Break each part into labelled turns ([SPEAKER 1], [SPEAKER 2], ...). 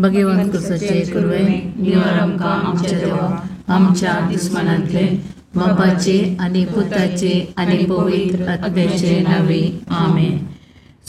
[SPEAKER 1] भगवंत कुसाचे कुरवे निवार आमकां आमच्या देवा आमच्या दुस्मानांतले बापाचे आनी पुताचे आनी पवित्र आत्म्याचे नांवे आमेन.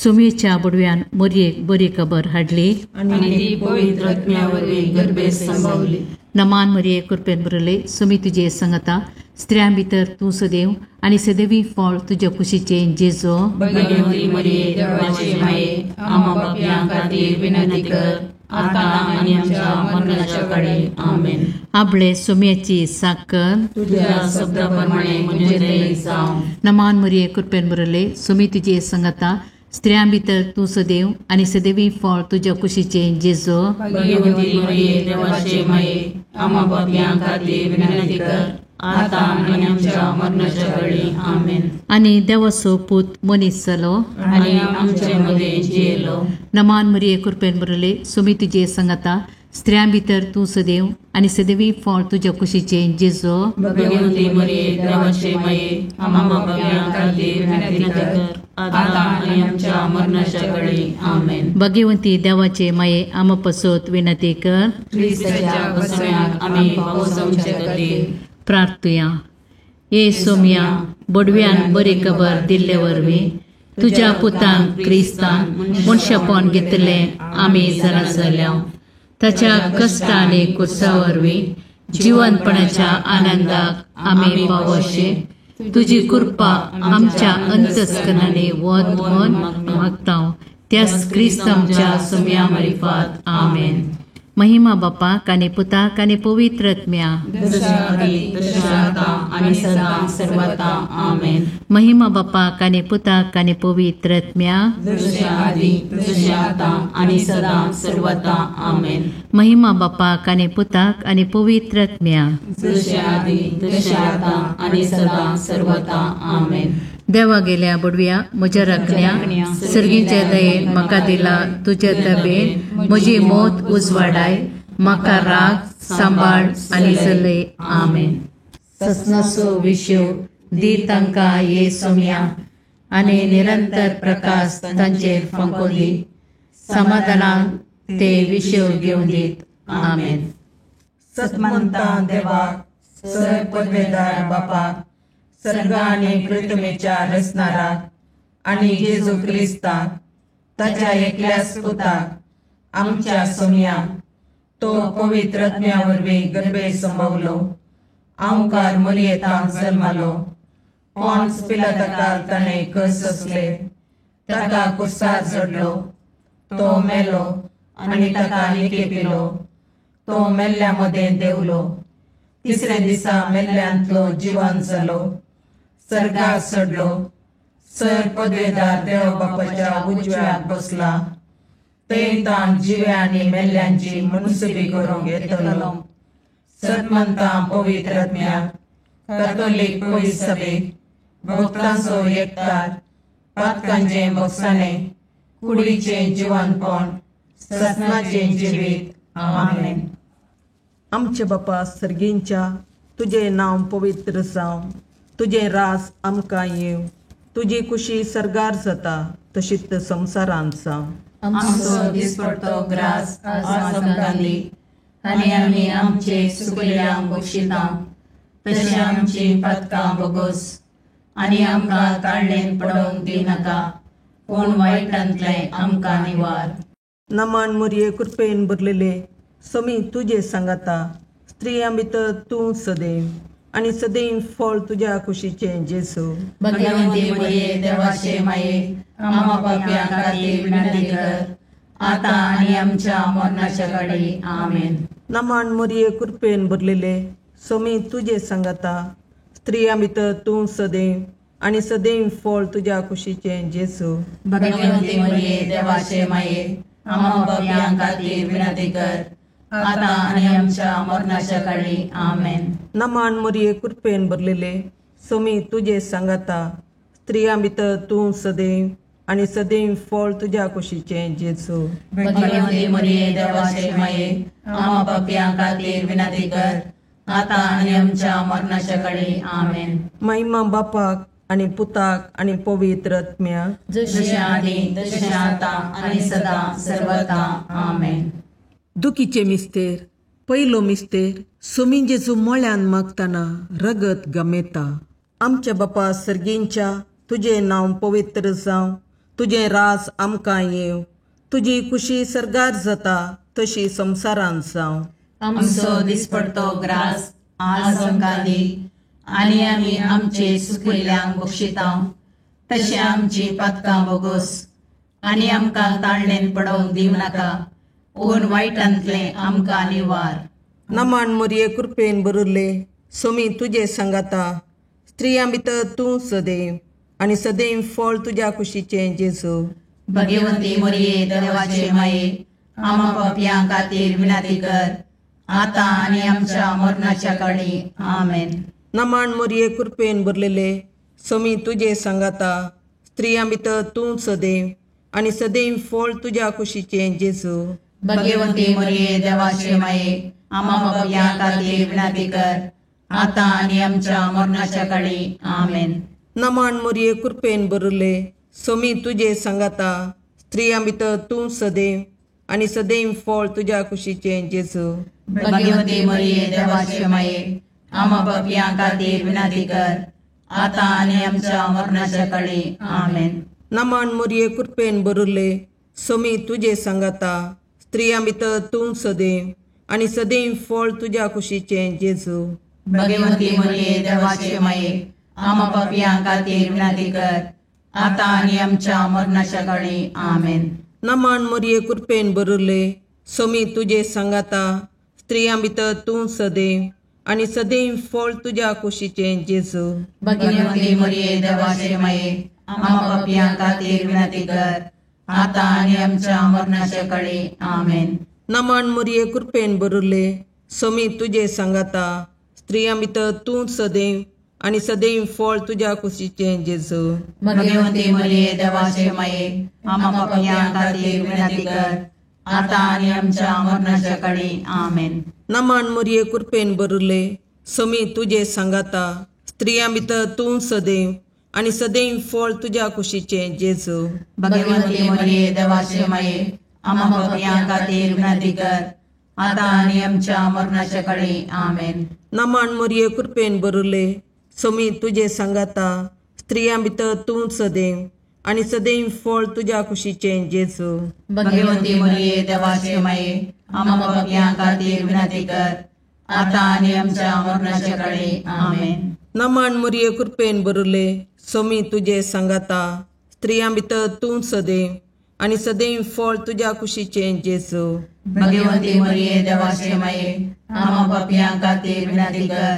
[SPEAKER 1] सुमेच्या बुडव्यान मोरयेक बरी खबर हाडली
[SPEAKER 2] आनी ती पवित्र आत्म्या वरवीं गर्भेत संभवली.
[SPEAKER 1] नमान मरिये कृपेन भरले सुमी तुजे संगता स्त्रियां भितर तूं सदैव आनी सदैवी फळ तुज्या कुशीचें जेजो.
[SPEAKER 2] भगवती मरिये देवाचे माये आम्हा पापयां खातीर विनंती कर आतां आनी आमच्या मरणाच्या काळी. आमेन.
[SPEAKER 1] आपले सुम्याची साकर
[SPEAKER 2] तुझ्या शब्दा प्रमाणे म्हजें जावं.
[SPEAKER 1] नमान मरिये कृपेन भरले सुमी तुजे संगता स्त्रियां भितर तूं सदैव आनी सदैवी फळ तुज्या कुशीचें जेजो.
[SPEAKER 2] भगवती मरिये देवाचे माये आम्हा पापयां खातीर विनंती कर आतां आनी आमच्या मरणाच्या काळी. आमेन.
[SPEAKER 1] आनी देवाचो पूत मनीस जालो
[SPEAKER 2] आनी आमचे मदें जियेलो.
[SPEAKER 1] नमान मरिये कृपेन भरले सुमी तुजे संगता स्त्रियां भितर तूं सदैव आनी सदैवी फळ तुज्या कुशीचें जेजो.
[SPEAKER 2] भगवती मरिये देवाचे माये आम्हा पापयां खातीर विनंती कर आतां आनी आमच्या मरणाच्या काळी. आमेन.
[SPEAKER 1] भगवंती देवाचे माये आम्हा पसत विनंती कर.
[SPEAKER 2] क्रिस्ताच्या बसम्याक आमी पावोवचे खातीर
[SPEAKER 1] प्रार्थुया. ये सोम्या बोडव्यान बरी खबर दिल्ले वरवीं तुज्या पुतान क्रिस्तान मनशापण घेतलें आमी जाणा जाल्या. ताच्या कश्ट आनी कुर्सा वरवीं जिवनपणाच्या आनंदाक आमी पावोशे तुजी कृपा आमच्या अंतस्करणांनी वत म्हण मागता त्याच क्रिस्त आमच्या सोम्या मारिफात. आमेन. महिमा बापाक आनी पुताक आनी पवित्र आत्म्या. महिमा बापाक आनी पुताक आनी पवित्र आत्म्या. महिमा बापाक आनी पुताक आनी पवित्र आत्म्या. देवा गेल्या बुडव्या म्हज्या राखण्या सर्गीच्या दयेन म्हाका दिला तुज्या दबेन म्हजी मौत उजवाडाय म्हाका राग सांबाळ आनी चलय. आमेन. ससनाचो विशेव दी तांकां ये सोम्या आनी निरंतर प्रकाश तांचेर फांको दी समाधानान ते विशेव घेवन दीत. आमेन.
[SPEAKER 3] सतमंता देवाक सर पदवेदार बापाक सर्ग आनी पृथ्वीच्या रचणाराक आनी जेजू क्रिस्ताक ताच्या एकल्याच पुताक आमच्या सोम्याक तो पवित्र आत्म्या वरवीं गर्भे संभवलो आंवकार मरियेतांत जल्मालो पॉन्स पिलाताकाल ताणें कस सोंसले ताका कुर्सार चडलो तो मेलो आनी ताका निकेपिलो तो मेल्ल्या मदें देंवलो तिसऱ्या दिसा मेल्ल्यांतलो जिवन जालो सर्गार चडलो सर पदवेदार देव बापाच्या उजव्याक बसला थंय ताण जिव्या आनी मेल्ल्यांची मुनसुबी करूंक येतलो. सतमंता पवित्र आत्म्याक कॅथोलीक पवित्र सभेक भक्तांचो एकतार पातकांचें भोगसाणें कुडीचें जिवनपण ससनाचें जिवीत. आमेन.
[SPEAKER 4] आमचे बापा सर्गींच्या तुजें नांव पवित्र जावं तुजें रास आमकां येवं तुजी कुशी सर्गार जाता तशीच संवसारांत जावं.
[SPEAKER 2] आमचो दिसपडतो ग्रास आज आमकां दी आनी आमी आमचे चुकल्यांक बक्षिता तशें आमची पातकां भोगोस आनी आमकां काडलेन पडोवंक दिनाका पूण वायटांतलें आमकां निवार.
[SPEAKER 4] नमान मरिये कृपेन भरलेले समी तुजे सांगाता स्त्रियां भितर तूं सदैव आनी सदैव फळ तुज्या कुशीचें जेजू.
[SPEAKER 2] भगवती मरिये देवाचे माये आम्हा पापयां खातीर विनंती कर आतां आनी आमच्या मरणाच्या काळी. आमेन.
[SPEAKER 4] नमान मरिये कृपेन भरलेले समी तुजे सांगाता स्त्रियां भितर तूं सदैव आनी सदैव फळ तुज्या कुशीचें जेजू.
[SPEAKER 2] भगवती मरिये देवाचे माये आम्हा पापयां खातीर विनंती कर आतां आनी आमच्या मरणाच्या काळी. आमेन.
[SPEAKER 4] नमान मरिये कृपेन भरलेले समी तुजे सांगाता स्त्रियां भितर तूं सदैव आनी सदैव फळ तुज्या कुशीचें जेजू.
[SPEAKER 2] भगवती मरिये देवाचे माये आम्हा पापयां खातीर विनंती कर आतां आनी आमच्या मरणाच्या काळी. आमेन.
[SPEAKER 4] महिमा बापाक आनी पुताक आनी पवित्र आत्म्याक
[SPEAKER 2] जशें आदी तशें आतां आनी सदां सर्वता. आमेन.
[SPEAKER 4] दुखीचे मिस्तेर पयलो मिस्तेर सोमी जेजू मळ्यान मागतना रगत गमेता. आमच्या बापा सर्गींच्या तुजें नांव पवित्र जावं, तुजें राज आमकां येवं, तुजी खुशी सर्गार जाता तशी संवसारांत जावं.
[SPEAKER 2] आमचो दिसपडतो ग्रास आज आमकां दी आनी आमी आमचे सुकिल्ल्यांक बक्षिता तशें आमची पातकां बोगोस आनी आमकां ताळणेन पडोवंक दिवं नाका पूण वायटांतलें आमकां निवार.
[SPEAKER 4] नमान मोरये कृपेन भरिल्ले सोमी तुजे सांगाता, स्त्रियां भितर तूं सदैव आनी सदैव फळ तुज्या कुशीचें जेजू.
[SPEAKER 2] भगवंती मोरये देवाचे माये आमा पापयां खातीर विनंती कर आतां आनी आमच्या मरणाच्या काळी. आमेन.
[SPEAKER 4] नमान मोरये कृपेन भरलेले सोमी तुजे सांगाता, स्त्रियां भितर तूं सदैव आनी सदैव फळ तुज्या कुशीचें जेजू.
[SPEAKER 2] भगवंती मोरये देवाचे माये आमा पापयां खातीर विनंती कर आतां आनी आमच्या मरणाच्या काळी. आमेन.
[SPEAKER 4] नमान मोरये कृपेन भरिल्ले सोमी तुजे सांगाता, स्त्रियां भितर तूं सदैव आनी सदैव फळ तुज्या कुशीचें जेजू.
[SPEAKER 2] भगवंती मोरये देवाचे माये आमा पापयां खातीर विनंती कर आतां आनी आमच्या मरणाच्या काळी. आमेन.
[SPEAKER 4] नमान मोरये कृपेन भरिल्ले सोमी तुजे सांगाता, स्त्रियां भितर तूं सदैव आनी सदैव फळ तुज्या कुशीचें जेजू.
[SPEAKER 2] भगवंती मोरये देवाचे माये आमा पापयां खातीर विनंती कर आतां आनी आमच्या मरणाच्या काळी. आमेन.
[SPEAKER 4] नमान मोरये कृपेन भरिल्ले सोमी तुजे सांगाता, स्त्रियां भितर तूं सदैव आनी सदैव फळ तुज्या कुशीचें जेजू.
[SPEAKER 2] भगवंती मोरये देवाचे माये आमा पापयां खातीर विनंती कर आतां आनी आमच्या मरणाच्या काळी. आमेन.
[SPEAKER 4] नमान मोरये कृपेन भरिल्ले सोमी तुजे सांगाता, स्त्रियां भितर तूं सदैव आनी सदैव फळ तुज्या कुशीचें जेजू.
[SPEAKER 2] भगवंती मोरये देवाचे माये आमा पापयां खातीर विनंती कर आतां आनी आमच्या मरणाच्या काळी. आमेन.
[SPEAKER 4] नमान मोरये कृपेन भरिल्ले सोमी तुजे सांगाता, स्त्रियां भितर तूं सदैव आनी सदैव फळ तुज्या कुशीचें जेजू.
[SPEAKER 2] भगवंती मोरये देवाचे माये आमा पापयां खातीर विनंती कर आतां आनी आमच्या मरणाच्या काळी. आमेन.
[SPEAKER 4] नमान मोरये कृपेन भरिल्ले सोमी तुजे सांगाता, स्त्रियां भितर तूं सदैव आनी सदैव फळ तुज्या कुशीचें जेजू.
[SPEAKER 2] भगवंती मोरये देवाचे माये आमा पापयां खातीर विनंती कर आतां आनी आमच्या मरणाच्या काळी. आमेन.
[SPEAKER 4] नमान मोरये कृपेन भरिल्ले सोमी तुजे सांगाता, स्त्रियां भितर तूं सदैव आनी सदैव फळ तुज्या कुशीचें जेजू.
[SPEAKER 2] भगवंती मोरये देवाचे माये आमा पापयां खातीर विनंती कर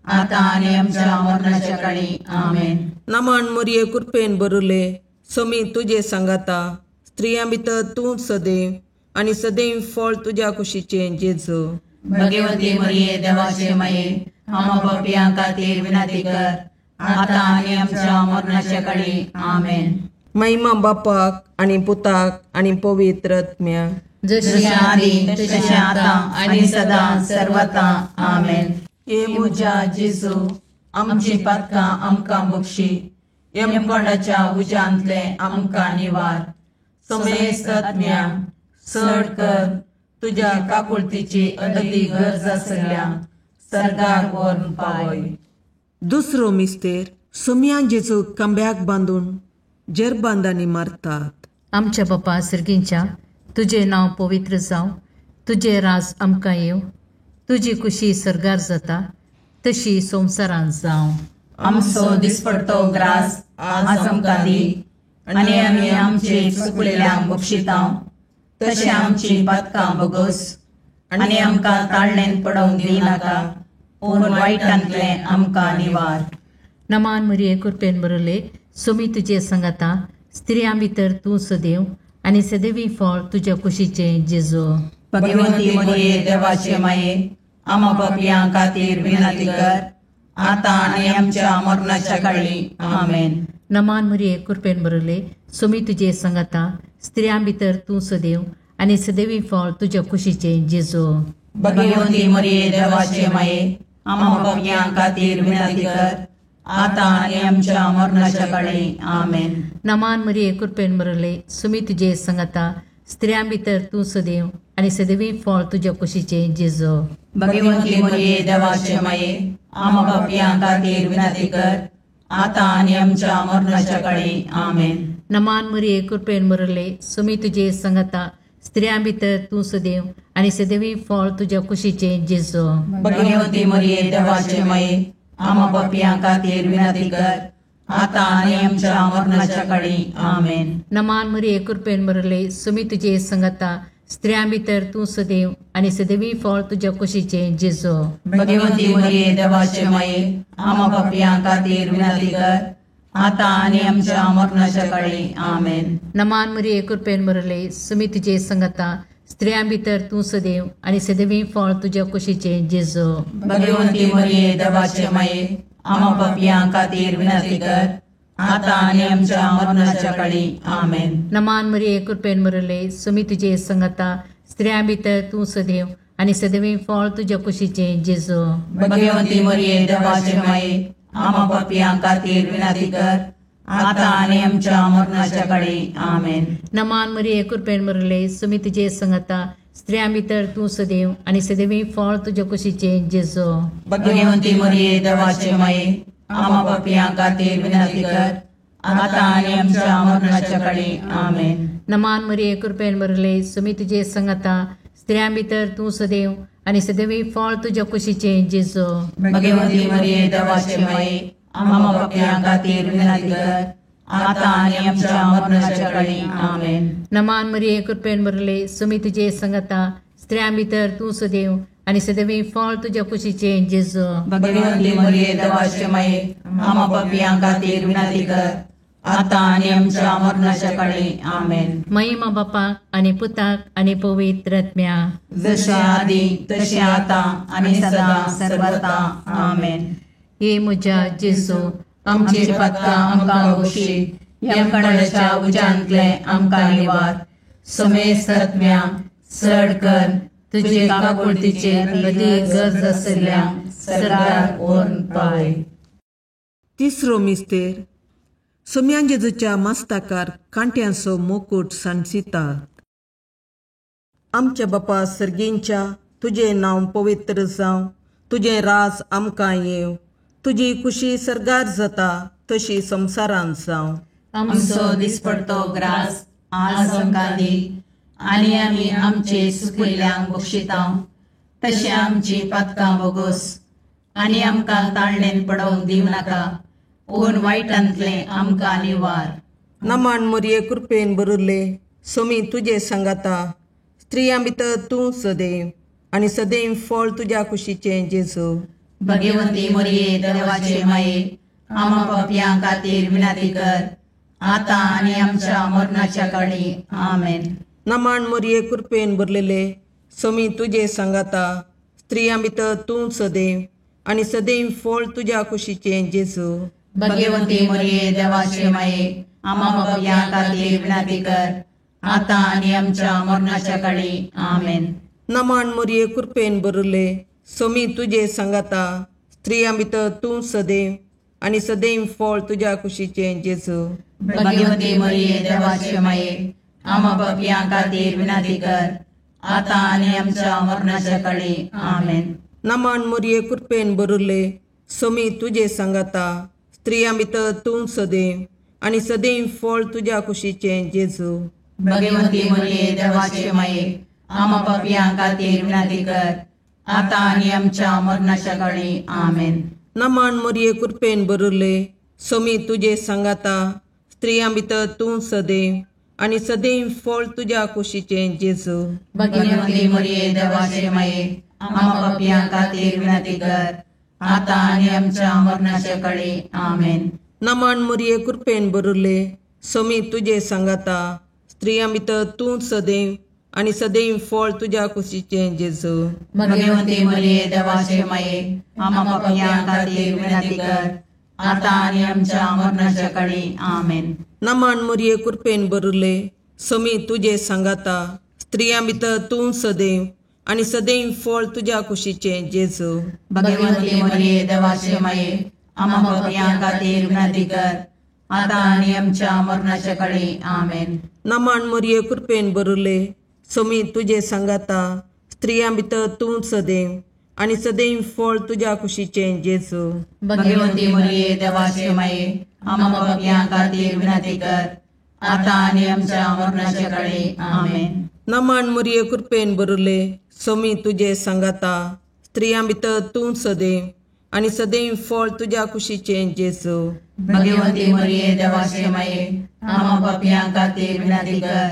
[SPEAKER 2] आतां आनी आमच्या मरणाच्या काळी. आमेन.
[SPEAKER 4] नमान मोरये कृपेन भरिल्ले सोमी तुजे सांगाता, स्त्रियां भितर तूं सदैव आनी सदैव फळ तुज्या कुशीचें जेजू.
[SPEAKER 2] भगवंती मोरये देवाचे माये आमा पापयां खातीर विनंती कर आतां आनी आमच्या मरणाच्या काळी. आमेन.
[SPEAKER 4] महिमा बापाक आनी पुताक आनी पवित्र आत्म्याक,
[SPEAKER 2] जशी आदी तशें आतां आनी सदां सर्वता. आमेन.
[SPEAKER 3] हे म्हज्या जेजू आमची पातकां आमकां बक्षी, यमकोंडाच्या उज्यांतलें आमकां निवार, समेस्त आत्म्या चड कर तुज्या काकुळतीची अदती गरज आसल्या सर्गाक व्हरून पावय.
[SPEAKER 4] दुसरो मिस्तेर सोमयान जेजू खांब्याक बांदून जेरबांदांनी मारतात.
[SPEAKER 1] आमच्या बापा सर्गींच्या तुजें नांव पवित्र जावं, तुजें राज आमकां येवं, तुजी खुशी सर्गार जाता तशी संवसारांत जावं.
[SPEAKER 3] आमचो दिसपडतो ग्रास आज आमकां दी आनी आमी आमचे चुकलेल्यांक बक्षिता तशें आमची पातकां बोगोस आनी आमकां ताळणेन पडोवंक दिवं नाका पूण वायटांतलें आमकां निवार.
[SPEAKER 1] नमान मरिये कृपेन भरिल्ले सोमी तुजे सांगाता, स्त्रियां भितर तूं सदैव आनी सदैवी फळ तुज्या कुशीचें जेजू.
[SPEAKER 3] भगवंती मरिये देवाचे माये आमा पापयां खातीर विनंती कर आतां आनी आमच्या मरणाच्या काळी. आमेन.
[SPEAKER 1] नमान मरिये कृपेन भरिल्ले सोमी तुजे सांगाता, स्त्रियां भितर तूं सदैव आनी सदैवी फळ तुज्या कुशीचें जेजू.
[SPEAKER 3] भगवंती मरिये देवाचे माये आमा पापयां खातीर विनंती कर आतां आनी आमच्या मरणाच्या काळी. आमेन.
[SPEAKER 1] नमान मरिये कृपेन भरिल्ले सोमी तुजे सांगाता, स्त्रियां भितर तूं सदैव आनी सदैवी फळ तुज्या कुशीचें जेजू.
[SPEAKER 3] भगवंती मरिये देवाचे माये, आमा पापयां खातीर विनंती कर, आतां आनी आमच्या मरणाच्या काळी. आमेन.
[SPEAKER 1] नमान मरिये, कृपेन भरले, सुमी तुजे संगता, स्त्रियां भितर तूं सदैव आनी सदैवी फळ तुज्या कुशीचें जेजू.
[SPEAKER 3] भगवंती मरिये देवाचे माये, आमा पापयां खातीर विनंती कर, आतां आनी आमच्या मरणाच्या काळी. आमेन.
[SPEAKER 1] नमान मरिये, कृपेन भरले, सुमी तुजे संगता, स्त्रियां भितर तूं सदैव आनी सदैवी फळ तुज्या कुशीचें जेजू.
[SPEAKER 3] भगवंती मरिये देवाचे माये, आमा पापयां खातीर विनंती कर, आतां आनी आमच्या मरणाच्या काळी. आमेन.
[SPEAKER 1] नमान मरिये, कृपेन भरले, सुमी तुजे संगता, स्त्रियां भितर तूं सदैव आनी सदैवी फळ तुज्या कुशीचें जेजू.
[SPEAKER 3] भगवंती मरिये देवाचे माये, आमा पापयां खातीर विनंती कर, आतां आनी आमच्या मरणाच्या काळी. आमेन.
[SPEAKER 1] नमान मरिये, कृपेन भरले, सुमी तुजे संगता, स्त्रियां भितर तूं सदैव आनी सदैवी फळ तुज्या कुशीचें जेजू.
[SPEAKER 3] भगवंती मरिये देवाचे माये, आमा पापयां खातीर विनंती कर, आतां आनी आमच्या मरणाच्या काळी. आमेन.
[SPEAKER 1] नमान मरिये, कृपेन भरले, सुमी तुजे संगता, स्त्रियां भितर तूं सदैव आनी सदैवी फळ तुज्या कुशीचें जेजू.
[SPEAKER 3] भगवंती मरिये देवाचे माये, आमा पापयां खातीर विनंती कर, आतां आनी आमच्या मरणाच्या काळी. आमेन.
[SPEAKER 1] नमान मरिये, कृपेन भरले, सुमी तुजे संगता, स्त्रियां भितर तूं सदैव आनी सदैवी फळ तुज्या कुशीचें जेजू.
[SPEAKER 3] भगवंती मरिये देवाचे माये, आमा पापयां खातीर विनंती कर, आतां आनी आमच्या मरणाच्या काळी. आमेन.
[SPEAKER 1] नमान मरिये, कृपेन भरले, सुमी तुजे संगता, स्त्रियां भितर तूं सदैव आनी सदैवी फळ तुज्या कुशीचें जेजू.
[SPEAKER 3] भगवंती मरिये देवाचे माये, आमा पापयां खातीर विनंती कर, आतां आनी आमच्या मरणाच्या काळी. आमेन.
[SPEAKER 1] महिमा बापाक आनी पुताक आनी पवित्र आत्म्या,
[SPEAKER 3] जशें आदी तशें आतां आनी सदां सर्वता. आमेन.
[SPEAKER 1] हे म्हज्या जेजू,
[SPEAKER 3] आमची पातकां आमकां बक्षी, यमकणाच्या उज्यांतले आमकां निवार, समेस्त आत्म्या चड कर तुजे काकुळतीचेर अदीक गरज आशिल्ल्या सरकार व्हरून पावय.
[SPEAKER 4] तिसरो मिस्तेर. सोम्यान जेजूच्या मस्ताकार कांट्यांचो मुकूट सांडसितात. आमच्या बापा सर्गींच्या, तुजें नांव पवित्र जावं, तुजें राज आमकां येवं, तुजी कुशी सर्गार जाता तशी संवसारांत जावं.
[SPEAKER 2] आमचो दिसपडतो ग्रास आज आमकां दी, आनी आमी आमचे सुकिल्ल्यांक बक्षितांव, तशें आमची पातकां बोगोस, आनी आमकां ताळणेन पडोवंक दिवं नाका, ओन वायटांतलें आमकां निवार.
[SPEAKER 4] नमान मरिये, कृपेन भरिल्ले, सोमी तुजे सांगाता, स्त्रियां भितर तूं सदैव आनी सदैव फळ तुज्या कुशीचें जेजू.
[SPEAKER 2] भगवंती मरिये देवाचे माये, आमा पापयां खातीर विनंती कर, आतां आनी आमच्या मरणाच्या काळी. आमेन.
[SPEAKER 4] नमान मरिये, कृपेन भरलेले, सोमी तुजे सांगाता, स्त्रियां भितर तूं सदैव आनी सदैव फळ तुज्या कुशीचें जेजू.
[SPEAKER 2] भगवंती मरिये देवाचे माये, आमा पापयां खातीर विनंती कर, आतां आनी आमच्या मरणाच्या काळी. आमेन.
[SPEAKER 4] नमान मरिये, कृपेन भरिल्ले, सोमी तुजे सांगाता, स्त्रियां भितर तूं सदैव आनी सदैव फळ तुज्या कुशीचें जेजू.
[SPEAKER 2] भगवंती मरिये देवाचे माये, आमा पापयां खातीर विनंती कर, आतां आनी आमच्या मरणाच्या काळी. आमेन.
[SPEAKER 4] नमान मरिये, कृपेन भरिल्ले, सोमी तुजे सांगाता, स्त्रियां भितर तूं सदैव आनी सदैव फळ तुज्या कुशीचें जेजू.
[SPEAKER 2] भगवंती मरिये देवाचे माये, आमा पापयां खातीर विनंती कर, आतां आनी आमच्या मरणाच्या काळी. आमेन.
[SPEAKER 4] नमान मरिये, कृपेन भरिल्ले, सोमी तुजे सांगाता, स्त्रियां भितर तूं सदैव आनी सदैव फळ तुज्या कुशीचें जेजू.
[SPEAKER 2] भगवंती मरिये देवाचे माये, आमा पापयां खातीर विनंती कर, आतां आनी आमच्या मरणाच्या काळी. आमेन.
[SPEAKER 4] नमान मरिये, कृपेन भरिल्ले, सोमी तुजे सांगाता, स्त्रियां भितर तूं सदैव आनी सदैव फळ तुज्या कुशीचें जेजू.
[SPEAKER 2] भगवंती मरिये देवाचे माये, आमा पापयां खातीर विनंती कर, आतां आनी आमच्या मरणाच्या काळी. आमेन.
[SPEAKER 4] नमान मरिये, कृपेन भरिल्ले, सोमी तुजे सांगाता, स्त्रियां भितर तूं सदैव आनी सदैव फळ तुज्या कुशीचें जेजू.
[SPEAKER 2] भगवंती मरिये देवाचे माये, आमा पापयां खातीर विनंती कर,
[SPEAKER 3] आतां आनी आमच्या मरणाच्या काळी. आमेन.
[SPEAKER 4] नमन मरिये कृपेन भरुले, सोमी तुजे सांगाता, स्त्रियां भितर तूं सदैव आनी सदैव फळ तुज्या कुशीचें जेजू.
[SPEAKER 3] भगवंती मरिये देवाचे माये, आम्हा पापयां खातीर विनंती कर, आतां आनी आमच्या मरणाच्या काळी. आमेन.
[SPEAKER 4] नमन मरिये कृपेन भरुले, सोमी तुजे सांगाता, स्त्रियां भितर तूं सदैव आनी सदैव फळ तुज्या कुशीचें जेजू.
[SPEAKER 3] भगवंती मरिये देवाचे माये, आम्हा पापयां खातीर विनंती कर,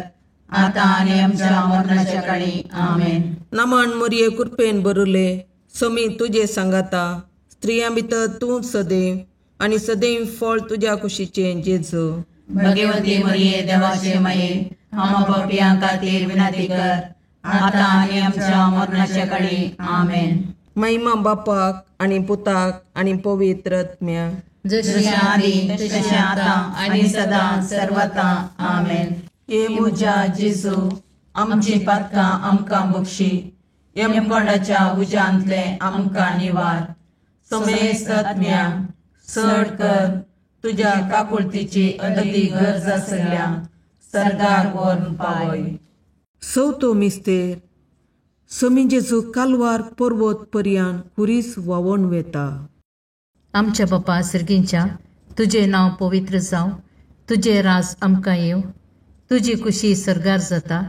[SPEAKER 3] आतां आनी आमच्या मरणाच्या काळी. आमेन.
[SPEAKER 4] नमन मरिये कृपेन भरुले, सोमी तुजे सांगाता, स्त्रियां भितर तूं सदैव आनी सदैव फळ तुज्या कुशीचें जेजू.
[SPEAKER 3] भगवंती मरिये देवाचे माये, आम्हा पापयां खातीर विनंती कर, आतां आनी आमच्या मरणाच्या काळी. आमेन.
[SPEAKER 4] महिमा बापाक आनी पुताक आनी पवित्र आत्म्याक,
[SPEAKER 3] जशी आदी तशें आतां आनी सदां सर्वता. आमेन. हे म्हज्या जेजू, आमची पातकां आमकां बक्षी, यमकोंडाच्या उज्यांतले आमकां निवार, समेस्त आत्म्या चड कर तुज्या काकुळतीची अदी गरज आसल्या सर्गार व्हरून पावय.
[SPEAKER 4] चवथो मिस्तेर. सोमी जेजू कालवार पर्वत पर्यान खुरीस व्हांवोन वेता.
[SPEAKER 1] आमच्या बापा सर्गींच्या, तुजें नांव पवित्र जावं, तुजें राज आमकां येवं, तुजी कुशी सर्गार जाता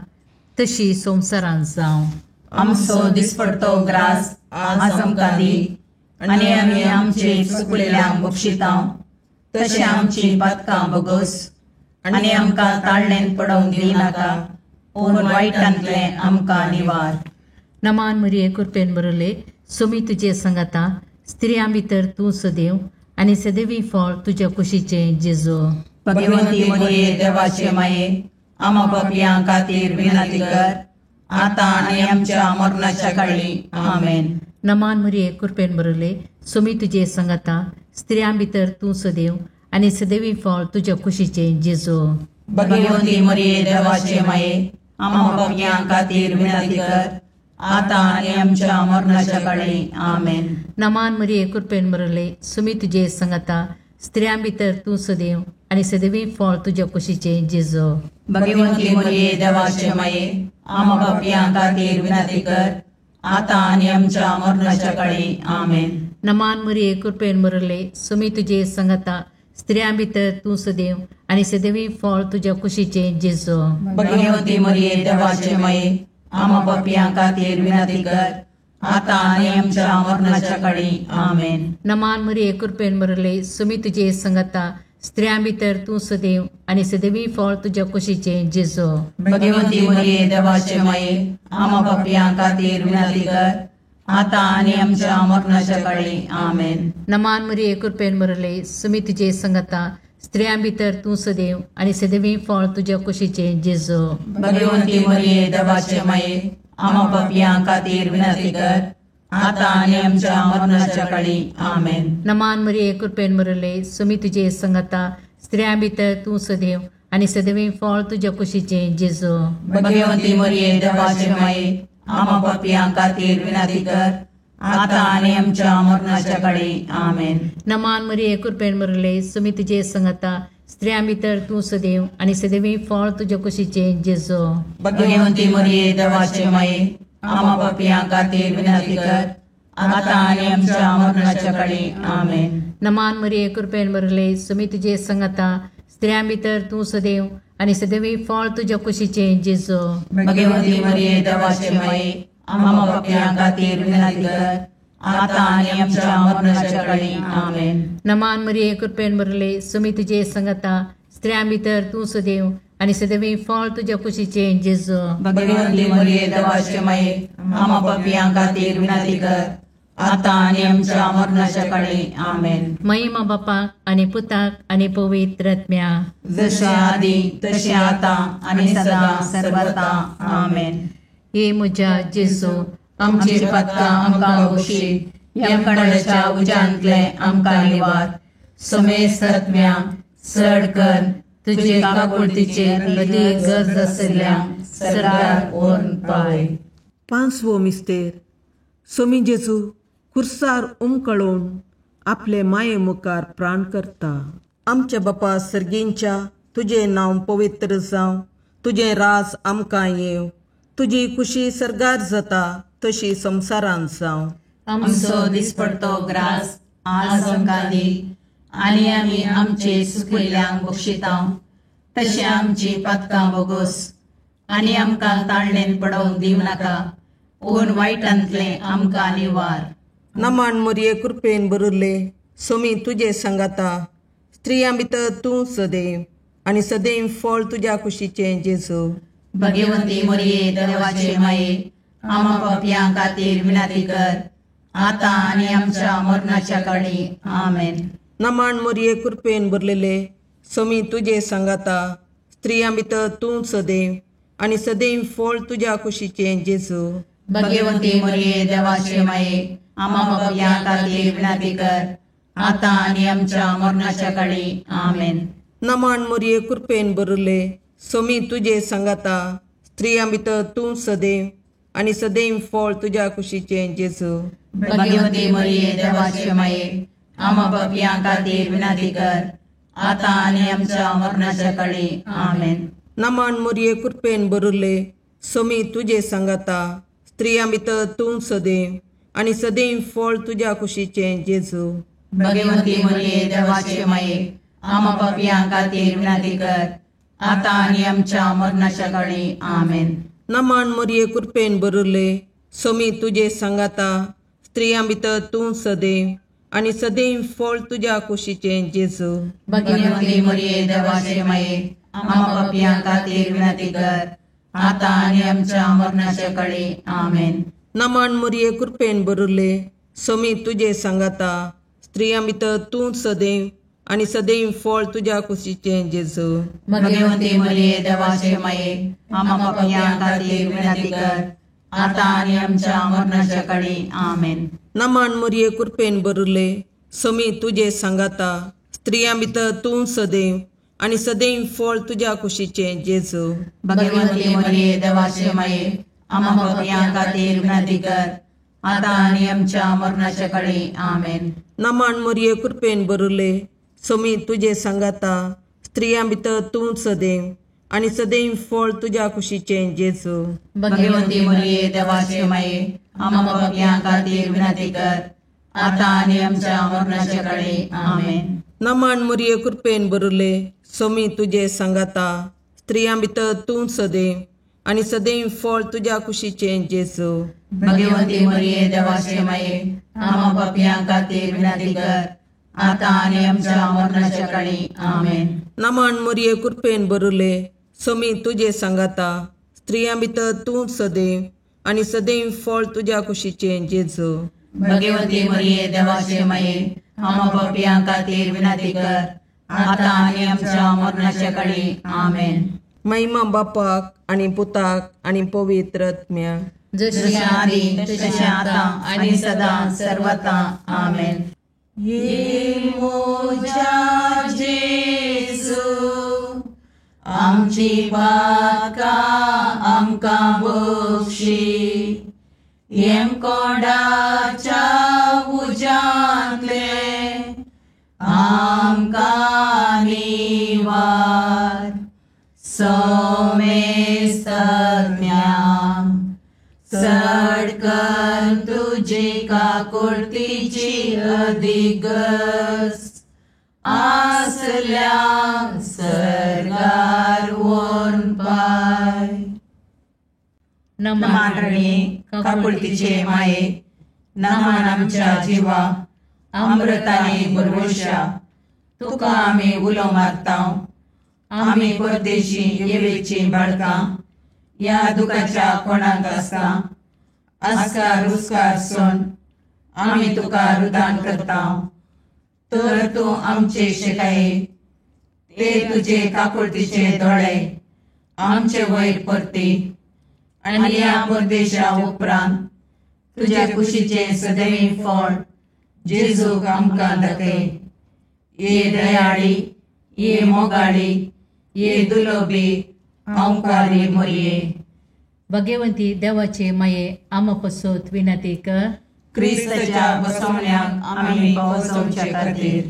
[SPEAKER 1] तशी संवसारांत जावं.
[SPEAKER 3] आमचो दिसपडतो ग्रास आज आमकां दी, आनी आमी आमचे चुकलेल्यांक बक्षितांव तशें आमची पातकां बगोस, आनी आमकां ताळणेन पडोवंक दिनाका, पूण वायटांतलें आमकां निवार.
[SPEAKER 1] नमान मरिये कृपेन भरले, सोमी तुजे सांगाता, स्त्रियां भितर तूं सदैव आनी सदैवी फळ तुज्या कुशीचें जेजू.
[SPEAKER 3] भगवंती मरिये देवाचे माये, आम्हा पापयां खातीर विनंती कर, आतां आनी आमच्या मरणाच्या काळी. आमेन.
[SPEAKER 1] नमान मरिये कृपेन भरले, सोमी तुजे सांगाता, स्त्रियां भितर तूं सदैव आनी सदैवी फळ तुज्या कुशीचें जेजू.
[SPEAKER 3] भगवंती मरिये देवाचे माये, आम्हा पापयां खातीर विनंती कर, आतां आनी आमच्या मरणाच्या काळी. आमेन.
[SPEAKER 1] नमान मरिये कृपेन भरले, सोमी तुजे सांगाता, स्त्रियां भितर तूं सदैव आनी सदैवी फळ तुज्या कुशीचें जेजू.
[SPEAKER 3] भगवंती मरिये देवाचे माये, आम्हा पापयां खातीर विनंती कर, आतां आनी आमच्या मरणाच्या काळी. आमेन.
[SPEAKER 1] नमान मरिये कृपेन भरले, सोमी तुजे सांगाता, स्त्रियां भितर तूं सदैव आनी सदैवी फळ तुज्या कुशीचें जेजू.
[SPEAKER 3] भगवंती मरिये देवाचे माये, आम्हा पापयां खातीर विनंती कर, आतां आनी आमच्या मरणाच्या काळी. आमेन.
[SPEAKER 1] नमान मरिये कृपेन भरले, सोमी तुजे सांगाता, स्त्रियां भितर तूं सदैव आनी सदैवी फळ तुज्या कुशीचें जेजू.
[SPEAKER 3] भगवंती मरिये देवाचे माये, आम्हा पापयां खातीर विनंती कर, आतां आनी आमच्या मरणाच्या काळी. आमेन.
[SPEAKER 1] नमान मरिये कृपेन भरले, सोमी तुजे सांगाता, स्त्रियां भितर तूं सदैव आनी सदैवी फळ तुज्या कुशीचें जेजू.
[SPEAKER 3] भगवंती मरिये देवाचे माये, आम्हा पापयां खातीर विनंती कर, आतां आनी आमच्या मरणाच्या काळी. आमेन.
[SPEAKER 1] नमान मरिये कृपेन भरले, सोमी तुजे सांगाता, स्त्रियां भितर तूं सदैव आनी सदैवी फळ तुज्या कुशीचें जेजू.
[SPEAKER 3] भगवंती मरिये देवाचे माये, आम्हा पापयां खातीर विनंती कर, आतां आनी आमच्या मरणाच्या काळी. आमेन.
[SPEAKER 1] नमान मरिये कृपेन भरले, सोमी तुजे सांगाता, स्त्रियां भितर तूं सदैव आनी सदैवी फळ तुज्या कुशीचें जेजू.
[SPEAKER 3] भगवंती मरिये देवाचे माये, आम्हा पापयां खातीर विनंती कर, आतां आनी आमच्या मरणाच्या काळी. आमेन.
[SPEAKER 1] नमान मरिये कृपेन भरले, सोमी तुजे सांगाता, स्त्रियां भितर तूं सदैव आनी सदैवी फळ तुज्या कुशीचें जेजू.
[SPEAKER 3] भगवंती मरिये देवाचे माये, आम्हा पापयां खातीर विनंती कर, आतां आनी आमच्या मरणाच्या काळी. आमेन.
[SPEAKER 1] नमान मरिये कृपेन भरले, सोमी तुजे सांगाता, स्त्रियां भितर तूं सदैव आनी सदैवी फळ तुज्या कुशीचें जेजू.
[SPEAKER 3] भगवंती मरिये देवाचे माये, आम्हा पापयां खातीर विनंती कर, आतां आनी आमच्या मरणाच्या काळी. आमेन.
[SPEAKER 1] महिमा बापाक आनी पुताक आनी पवित्र आत्म्याक,
[SPEAKER 3] जशें आदी तशें आतां आनी सदां सर्वता. आमेन.
[SPEAKER 1] हे म्हज्या जेजू,
[SPEAKER 3] आमची पातकां आमकां बक्षी, यमकंडाच्या उज्यांतलें आमकां निवार, समेस्त आत्म्या चड कर तुजे काकुळतीचे अदीक गरज आशिल्ल्या सर्गार व्हरून पावय.
[SPEAKER 4] पांचवो मिस्तेर. सोमी जेजू खुर्सार उमकळून आपले माये मुखार प्राण करता. आमच्या बापा सर्गींच्या तुजें नांव पवित्र जावं, तुजें राज आमकां येवं, तुजी कुशी सर्गार जाता तशी संवसारांत जावं.
[SPEAKER 2] आमचो दिसपडतो ग्रास आज आमकां दी आनी आमी आमचे सुकिल्ल्यांक बक्षिता तशें आमची पातकां बोगोस आनी आमकां ताळणेन पडोवंक दिवं नाका, पूण वायटांतलें आमकां निवार.
[SPEAKER 4] नमान मोरये कृपेन भरिल्ले सोमी तुजे सांगाता, स्त्रियां भितर तूं सदैव आनी सदैव फळ तुज्या कुशीचें जेजू.
[SPEAKER 2] भगवंती मोरये देवाचे माये, आमा पापयां खातीर विनंती कर आतां आनी आमच्या मरणाच्या काळी. आमेन.
[SPEAKER 4] नमान मोरये कृपेन भरलेले सोमी तुजे सांगाता, स्त्रियां भितर तूं सदैव आनी सदैव फळ तुज्या कुशीचें जेजू.
[SPEAKER 2] भगवंती मोरये देवाचे माये, आमा पापयां खातीर विनंती कर आतां आनी आमच्या मरणाच्या काळी. आमेन.
[SPEAKER 4] नमान मोरये कृपेन भरिल्ले सोमी तुजे सांगाता, स्त्रियां भितर तूं सदैव आनी सदैव फळ तुज्या कुशीचें जेजू.
[SPEAKER 2] भगवंती मोरये देवाचे माये, आमा पापयां खातीर विनंती कर आतां आनी आमच्या मरणाच्या काळी. आमेन.
[SPEAKER 4] नमान मोरये कृपेन भरिल्ले सोमी तुजे सांगाता, स्त्रियां भितर तूं सदैव आनी सदैव फळ तुज्या कुशीचें जेजू.
[SPEAKER 2] भगवंती मोरये देवाचे माये, आमा पापयां खातीर विनंती कर आतां आनी आमच्या मरणाच्या काळी. आमेन.
[SPEAKER 4] नमान मोरये कृपेन भरिल्ले सोमी तुजे सांगाता, स्त्रियां भितर तूं सदैव आनी सदैव फळ तुज्या कुशीचें जेजू.
[SPEAKER 2] भगवंती मोरये देवाचे माये, आमा पापयां खातीर विनंती कर आतां आनी आमच्या मरणाच्या काळी. आमेन.
[SPEAKER 4] नमान मोरये कृपेन भरिल्ले सोमी तुजे सांगाता, स्त्रियां भितर तूं सदैव आनी सदैव फळ तुज्या कुशीचें जेजू.
[SPEAKER 2] भगवंती मोरये देवाचे माये, आमा पापयां खातीर विनंती कर आतां आनी आमच्या मरणाच्या काळी. आमेन.
[SPEAKER 4] नमान मोरये कृपेन भरिल्ले सोमी तुजे सांगाता, स्त्रियां भितर तूं सदैव आनी सदैव फळ तुज्या कुशीचें जेजू.
[SPEAKER 2] भगवंती मोरये देवाचे माये, आमा पापयां खातीर विनंती कर आतां आनी आमच्या मरणाच्या काळी. आमेन.
[SPEAKER 4] नमान मोरये कृपेन भरिल्ले सोमी तुजे सांगाता, स्त्रियां भितर तूं सदैव आनी सदैव फळ तुज्या कुशीचें जेजू.
[SPEAKER 2] भगवंती मोरये देवाचे माये, आमा पापयां खातीर विनंती कर आतां आनी आमच्या मरणाच्या काळी. आमेन.
[SPEAKER 4] नमान मोरये कृपेन भरिल्ले सोमी तुजे सांगाता, स्त्रियां भितर तूं सदैव आनी सदैव फळ तुज्या कुशीचें जेजू.
[SPEAKER 2] भगवंती मोरये देवाचे माये, आमा पापयां खातीर विनंती कर आतां आनी आमच्या मरणाच्या काळी. आमेन.
[SPEAKER 4] नमान मोरये कृपेन भरिल्ले सोमी तुजे सांगाता, स्त्रियां भितर तूं सदैव आनी सदैव फळ तुज्या कुशीचें जेजू.
[SPEAKER 2] भगवंती मोरये देवाचे माये, आमा पापयां खातीर विनंती कर आतां आनी आमच्या मरणाच्या काळी. आमेन.
[SPEAKER 4] महिमा बापाक आनी पुताक आनी पवित्र आत्म्याक,
[SPEAKER 2] जशें आदी तशें आतां आनी सदां सर्वता. आमेन.
[SPEAKER 3] ये मोजा जेजू, आमची पातकां आमकां बक्षी, येमकोंडाच्या उज्यांतले आमकां निवार. सोमेस्तज्ञा चड कर तुजी काकुळतीची अधिगस आसल्या सर्गार व्हरून पाय.
[SPEAKER 2] नमान रणी काकुळतीचे माये, नमान आमच्या जिवा अमृताने भरवशा, तुका आमी उलो मारता. आमी परदेशी येवेची बाळकां ह्या दुखाच्या कोणाक आसता आस्कार उस्कार सोन आमी तुका रुदान करता. तर तूं आमचे शिकाये ते तुजे काकुळतीचे दोळे आमचे वयर परती आनी ह्या परदेशा उपरांत तुज्या कुशीचें सदैवी फळ जेजूक आमकां दाखय. ये दयाळी, ये मोगाळी, ये दुलोबी ओंकारी मोरये.
[SPEAKER 1] भगवंती देवाचे माये, आमा पसोत विनंती कर.
[SPEAKER 3] क्रिस्ताच्या बसवण्याक आमी पावसोवचे खातीर.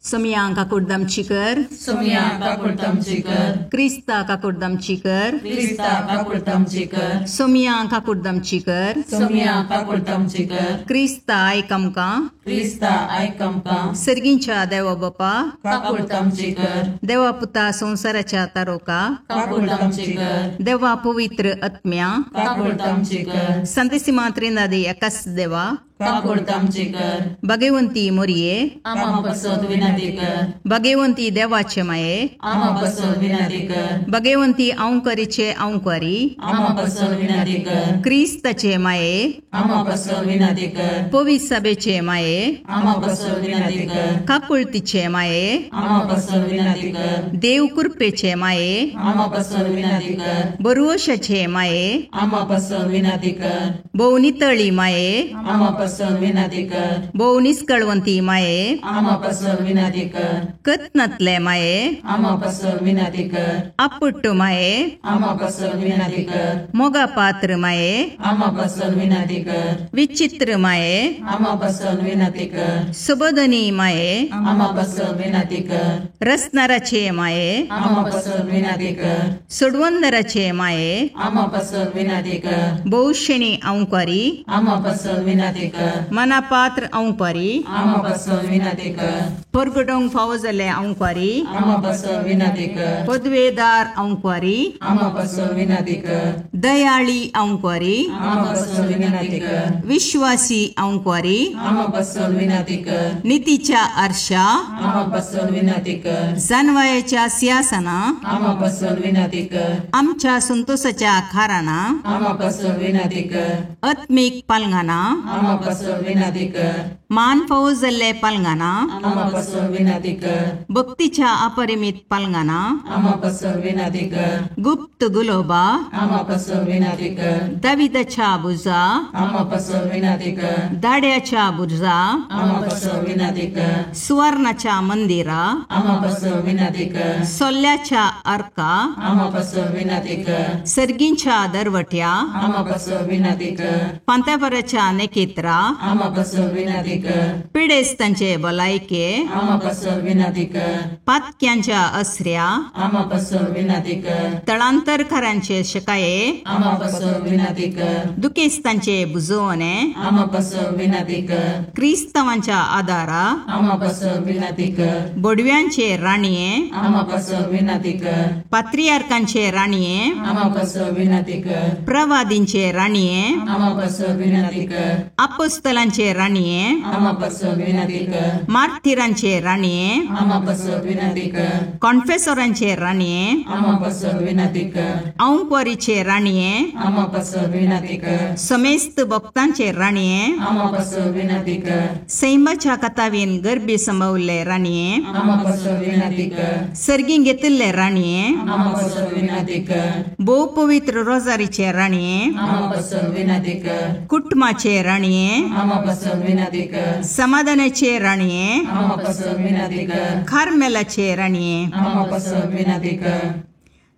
[SPEAKER 3] सोमया काकुडदामची कर,
[SPEAKER 2] सोमया काकुडदामची कर,
[SPEAKER 3] क्रिस्ता काकुडदामची कर,
[SPEAKER 2] क्रिस्ता काकुडदामची कर,
[SPEAKER 3] सोमया काकुडदामची कर,
[SPEAKER 2] सोमया काकुडदामची कर,
[SPEAKER 3] क्रिस्ता आयक आमकां,
[SPEAKER 2] क्रिस्ता आयक आमकां,
[SPEAKER 3] सर्गींच्या देवा बापा
[SPEAKER 2] काकुडदामची कर,
[SPEAKER 3] देवा पुता संवसाराच्या तारोका
[SPEAKER 2] काकुडदामची कर,
[SPEAKER 3] देवा पवित्र आत्म्या
[SPEAKER 2] काकुडदामची कर,
[SPEAKER 3] संतेसिमा त्रिनादी एकाच देवा
[SPEAKER 2] काकुडदामची कर,
[SPEAKER 3] भगवंती मोरये
[SPEAKER 2] आमा पसत विनंती कर,
[SPEAKER 3] भगवंती देवाचे माये
[SPEAKER 2] आमा पसत विनंती कर,
[SPEAKER 3] भगवंती अंकरीचे अंकरी
[SPEAKER 2] आमा पसत विनंती कर,
[SPEAKER 3] क्रिस्ताचे माये
[SPEAKER 2] आमा पसत विनंती कर,
[SPEAKER 3] पवित्र सभेचे माये
[SPEAKER 2] आमा पसत विनंती कर,
[SPEAKER 3] काकुळतीचे माये
[SPEAKER 2] आमा पसत विनंती कर,
[SPEAKER 3] देव कृपेचे माये
[SPEAKER 2] आमा पसत विनंती कर,
[SPEAKER 3] बरोशाचे माये
[SPEAKER 2] आमा पसत विनंती कर,
[SPEAKER 3] भोवनितळी माये
[SPEAKER 2] आमा पसत विनंती कर,
[SPEAKER 3] भोव निस्कळवंती माये
[SPEAKER 2] आमा पसत विनंती कर,
[SPEAKER 3] कत्नातले माये
[SPEAKER 2] आमा पसत विनंती कर,
[SPEAKER 3] आपुट्ट माये
[SPEAKER 2] आमा पसत विनंती कर,
[SPEAKER 3] मोगा पात्र माये
[SPEAKER 2] आमा पसत विनंती कर,
[SPEAKER 3] विचित्र माये
[SPEAKER 2] आमा पसत विनंती कर,
[SPEAKER 3] सुबोधनी माये
[SPEAKER 2] आमा पसत विनंती कर,
[SPEAKER 3] रसनाराचे माये
[SPEAKER 2] आमा पसत विनंती कर,
[SPEAKER 3] सोडवंदराचे माये
[SPEAKER 2] आमा पसत विनंती कर,
[SPEAKER 3] बहुशेणी अंकारी
[SPEAKER 2] आमा पसत विनंती कर,
[SPEAKER 3] मनापात्र अंकारी
[SPEAKER 2] आमा पसत विनंती कर,
[SPEAKER 3] परगटोंक फावो जाल्ले अंकारी
[SPEAKER 2] आमा पसत विनंती कर,
[SPEAKER 3] पदवेदार अंकारी
[SPEAKER 2] आमा पसत विनंती कर,
[SPEAKER 3] दयाळी अंकारी
[SPEAKER 2] आमा पसत विनंती कर,
[SPEAKER 3] विश्वासी अंकारी
[SPEAKER 2] आमा पसत विनंती कर,
[SPEAKER 3] नितीच्या आरशा
[SPEAKER 2] आमा पसत विनंती कर,
[SPEAKER 3] जानवायाच्या सिंहासना
[SPEAKER 2] आमा पसत विनंती कर,
[SPEAKER 3] आमच्या संतोषाच्या खाराना
[SPEAKER 2] आमा पसत विनंती कर,
[SPEAKER 3] आत्मीक पालंगाना
[SPEAKER 2] आमा पसत विनंती कर,
[SPEAKER 3] मान फावो जाल्ले पालंगाना
[SPEAKER 2] आमा पसत विनंती कर,
[SPEAKER 3] भक्तीच्या अपरिमित पालंगाना
[SPEAKER 2] आमा पसत विनंती कर,
[SPEAKER 3] गुप्त गुलोबा
[SPEAKER 2] आमा पसत विनंती कर,
[SPEAKER 3] दाविदाच्या बुजा
[SPEAKER 2] आमा पसत विनंती कर,
[SPEAKER 3] दाड्याच्या बुजा
[SPEAKER 2] आमा पसत विनंती कर,
[SPEAKER 3] सुवर्णाच्या मंदिरा
[SPEAKER 2] आमा पसत विनंती कर,
[SPEAKER 3] सोल्ल्याच्या अर्का
[SPEAKER 2] आमा पसत विनंती कर,
[SPEAKER 3] सर्गींच्या दरवट्या
[SPEAKER 2] आमा पसत विनंती कर,
[SPEAKER 3] पांत्यापराच्या नेकेत्रा
[SPEAKER 2] आमा पसत विनंती कर,
[SPEAKER 3] पिडेस्तांचे भलायके
[SPEAKER 2] आमा पसत विनंती कर,
[SPEAKER 3] पातक्यांच्या असऱ्या
[SPEAKER 2] आमा पसत विनंती कर,
[SPEAKER 3] तळांतरकारांचे शकाये
[SPEAKER 2] आमा पसत विनंती कर,
[SPEAKER 3] दुखेस्तांचे बुजवणे
[SPEAKER 2] आमा पसत विनंती कर,
[SPEAKER 3] क्रिस्तावांच्या आदारा
[SPEAKER 2] आमा पसत विनंती कर,
[SPEAKER 3] बोडव्यांचे राणये
[SPEAKER 2] आमा पसत विनंती कर,
[SPEAKER 3] पात्रियार्कांचे राणये
[SPEAKER 2] आमा पसत विनंती कर,
[SPEAKER 3] प्रवादींचे राणये
[SPEAKER 2] आमा पसत विनंती कर,
[SPEAKER 3] अपोस्तलांचे राणये
[SPEAKER 2] आमा पसत विनंती कर,
[SPEAKER 3] मार्थिरांचे राणये
[SPEAKER 2] आमा पसत विनंती कर,
[SPEAKER 3] कॉन्फेसोरांचे राणये
[SPEAKER 2] आमा पसत विनंती कर,
[SPEAKER 3] अंकवारीचे राणये
[SPEAKER 2] आमा पसत विनंती कर,
[SPEAKER 3] समेस्त भक्तांचे राणये
[SPEAKER 2] आमा पसत विनंती कर,
[SPEAKER 3] सैमाच्या कथावीन गर्भी संभवल्ले राणये
[SPEAKER 2] आमा पसत विनंती कर,
[SPEAKER 3] सर्गीं घेतिल्ले राणये
[SPEAKER 2] आमा पसत विनंती कर,
[SPEAKER 3] भोव पवित्र रोजारीचे राणये
[SPEAKER 2] आमा पसत विनंती कर,
[SPEAKER 3] कुटुंबाचे राणये
[SPEAKER 2] आमा पसत विनंती कर,
[SPEAKER 3] समाधानाचे राणये
[SPEAKER 2] आमा पसत विनंती कर,
[SPEAKER 3] कार्मेलाचे राणये
[SPEAKER 2] आमा पसत विनंती कर,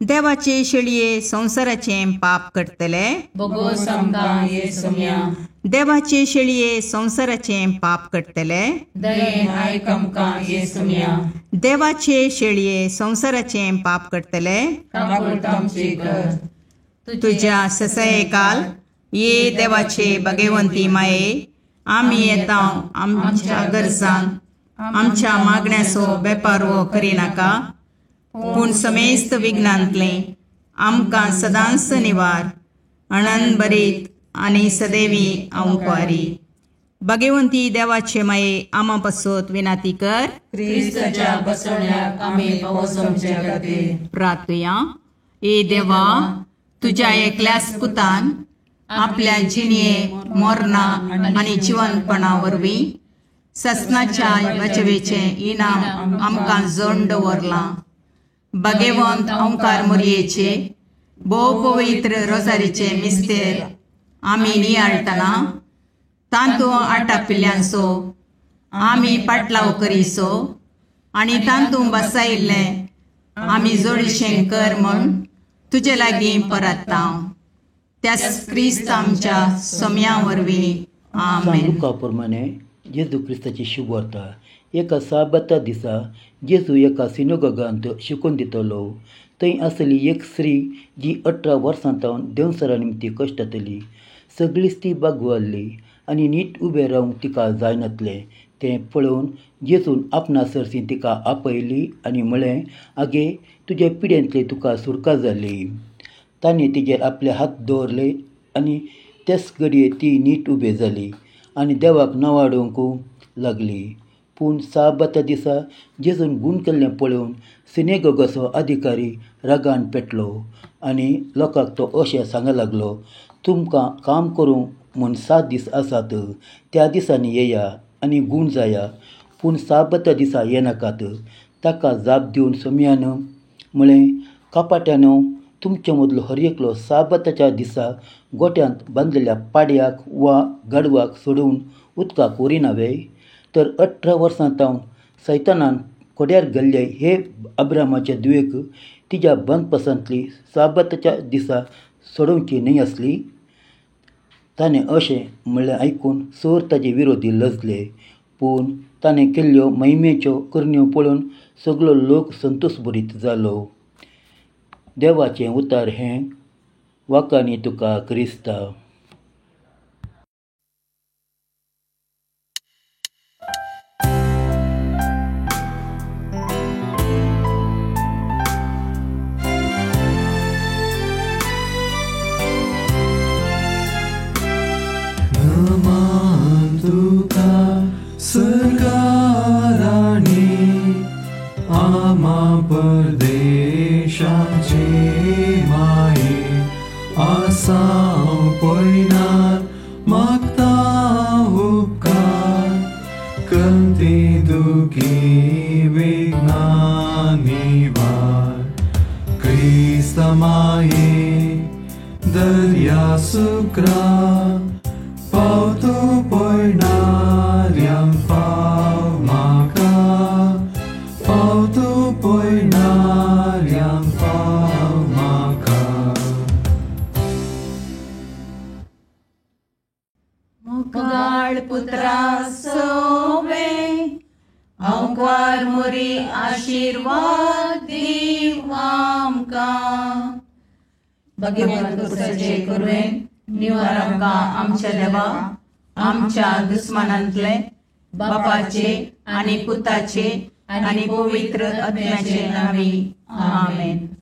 [SPEAKER 3] देवाचे शेळये संवसाराचे पाप करतले
[SPEAKER 2] बोगोस आमकां ये सोम्या,
[SPEAKER 3] देवाचे शेळये संवसाराचे पाप करतले
[SPEAKER 2] दयेन आयक आमकां ये सोम्या,
[SPEAKER 3] देवाचे शेळये संवसाराचे पाप करतले
[SPEAKER 2] काकुळटामची कर,
[SPEAKER 3] तुझ्या ससयकाल ये देवाचे भगवंती माये आमी येता आमच्या गरजान आमच्या मागण्याचो बेपारवो करिनाका पूण समेस्त विघ्नांतलें आमकां सदांच निवार अणन बरीत आनी सदैवी अंकवारी. भगवंती देवाचे माये आमा पासत विनाती कर.
[SPEAKER 2] क्रिस्ताच्या बसवण्याक आमी पावसमचे खातीर
[SPEAKER 3] प्रार्थुया. ए देवा, तुज्या एकल्याच पुतान आपल्या जिणये मोरना आनी जिवनपणा वरवीं ससनाच्या बचवेचें इनाम आमकां जोड दवरलां. भगवंत ओंकार मोरयेचे भोव पवित्र रोजारीचे मिस्तेर आमी नियाळटना तांतू आटापिल्ल्यांचो आमी पाटलाव करीसो आनी तांतू बसायिल्लें आमी जोडीशें कर म्हूण तुजे लागीं परत्ता. त्याच क्रिस्त आमच्या सोम्या वरवीं. आमेन.
[SPEAKER 5] लुका प्रमाणे जेजू क्रिस्ताची शुभवार्ता एका साबाता दिसा जेजू एका सिनोगोगांत शिकून दितलो. थंय आसली एक स्त्री जी 18 वर्सां सावन देंवचारा निमती कश्टातली. सगळीच ती बागवल्ली आनी नीट उबें रावंक तिका जायनातलें. तें पळोवन जेजून आपणा सरशी तिका आपयली आनी म्हळें, आगे, तुजे पिडेंतली तुका सुटका जाली. ताणें तिजेर आपले हात दवरले आनी तेच घडये ती नीट उबी जाली आनी देवाक नांवाडोवंक लागली. पूण साबाता दिसा जेजून गूण केल्लें पळोवन सिनेगोगाचो अधिकारी रागान पेटलो आनी लोकांक तो अशें सांगूंक लागलो, तुमकां काम करूंक म्हूण 7 दीस आसात, त्या दिसांनी येया आनी गूण जाया, पूण साबाता दिसा येनाकात. ताका जाप दिवन सोम्यान म्हळें, कपाट्यानो, तुमचे मदलो हर एकलो साबाताच्या दिसा गोट्यांत बांदलेल्या पाड्याक वा गाडवाक सोडून उदकाक व्हरिना वे? तर 18 वर्सां सावन सैतानान कोड्यार गेल्ले हे अब्रामाचे धुवेक तिज्या बंदपसांतली साबाताच्या दिसा सोडोवची न्हय आसली? ताणें अशें म्हणलें आयकून सोर ताजे विरोधी लजले. पूण ताणें केल्ल्यो महिमेच्यो करण्यो पळोवन सगलो लोक संतोश भरीत जालो. देवाचें उतार हें वाकांनी तुका क्रिस्ता.
[SPEAKER 6] नमान तुका सरकाराणी आमा परदेशाचे माये आसाव पयनार मागता उपकार कंती दुखी विघ्नां निवार क्रिस्त माये दर्या सुक्रा पावतो पयणाऱ्यांक पाव म्हाका पावतो पयणाऱ्यांक पाव म्हाका.
[SPEAKER 2] मुगाळ पुत्रा सोवे अंकार मोरी आशीर्वाद दीव आमकां. भगवंत कुसाचे कुरवेन निवार आमकां आमच्या देवा आमच्या दुस्मानांतले बापाचे आनी पुताचे आनी पवित्र आत्म्याचे नांवी. आमेन.